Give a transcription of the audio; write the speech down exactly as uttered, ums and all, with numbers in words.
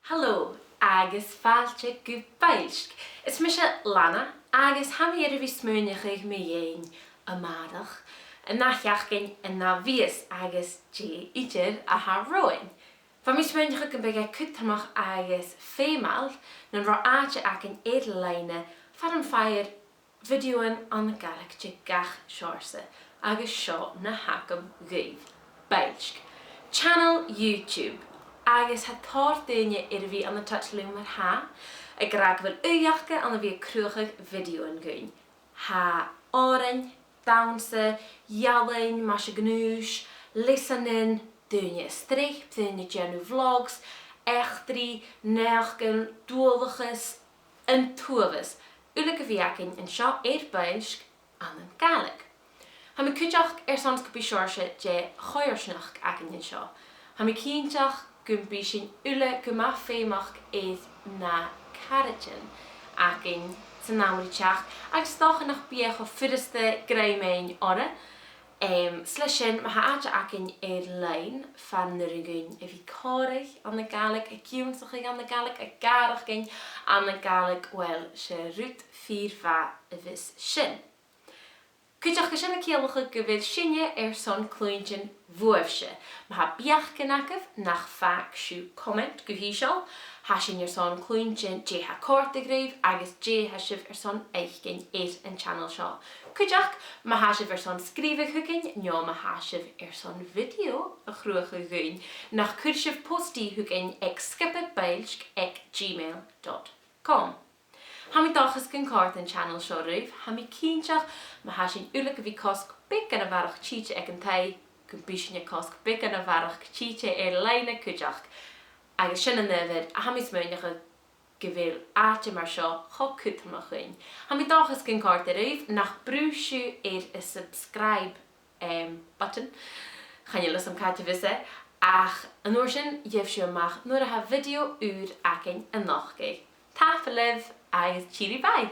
Halò, agus fàilte gu Boillsg. Is mise Lana, agus tha mi air a bhith a' smaoineachadh mu dheidhinn a-màireach, an ath-sheachdain, an ath-mhìos, agus dè idir a tha romhainn. Bha mi a' smaoineachadh gum biodh e cudromach agus feumail nan robh àite againn air-loidhne far am faighear bhideothan ann an Gàidhlig de gach seòrsa, agus seo na th' agam dhuibh. Boillsg. Channel YouTube, agus tha tòrr dhaoine air a bhith ann an touch leam mar-thà, ag ràdh gu bheil ùidh aca ann a bhith a' cruthachadh bhideothan dhuinn. Tha òrain, dannsa, ealain, maise gnùis, leasanan, daoine a' streap, daoine a' dèanamh vlogs, eachdraidh, naidheachdan, dualchas, an t-uabhas, uile gu bhith againn an seo air Boillsg ann an Gàidhlig. Tha mi cuideachd airson 's gum bi seòrsa de choimhearsnachd againn an seo. Tha mi cinnteach gum bi sinn uile gu math feumach air na caraidean againn san àm ri teachd, agus 's dòcha nach bi e cho furasta grèim fhaighinn orra. Em, 's leis sin, ma tha àite againn air-loidhne far an urrainn dhuinn a bhith a' còmhradh ann an Gàidhlig, ag ionnsachadh ann an Gàidhlig, a' gàireachdainn ann an Gàidhlig, uill, 's e rud fìor mhath a bhios sin. Cuideachd, tha sin a' ciallachadh gu bheil sinne airson cluinntinn bhuaibhse. Ma tha beachdan agaibh nach fhàg sibh comment gu h-ìosal, tha sinn airson cluinntinn dè tha a' còrdadh ribh agus dè tha sibh airson fhaicinn air an channel seo. Cuideachd, ma tha sibh airson sgrìobhadh thugainn, no ma tha sibh airson video a chruthachadh dhuinn, nach cuir sibh post-d thugainn aig sgiobaboillsg at gmail dot com. Tha mi an dòchas gun còrd an channel seo ribh, tha mi cinnteach, ma tha sinn uile gu bhith a' cosg beagan a bharrachd tìde aig an taigh, gum bi sinn a' cosg beagan a bharrachd tìde air-loidhne cuideachd. Agus sin an adhbhar a tha mi a' smaoineachadh gu bheil àite mar seo cho cudromach dhuinn. Tha mi an dòchas gun còrd e ribh, nach brùth sibh air a' subscribe, em, button. Chan eil fhios agam càit a bheil e, ach an uair sin gheibh sibh a-mach nuair a tha video ùr againn a' nochdadh. Tapadh leibh agus tìoraidh, bye!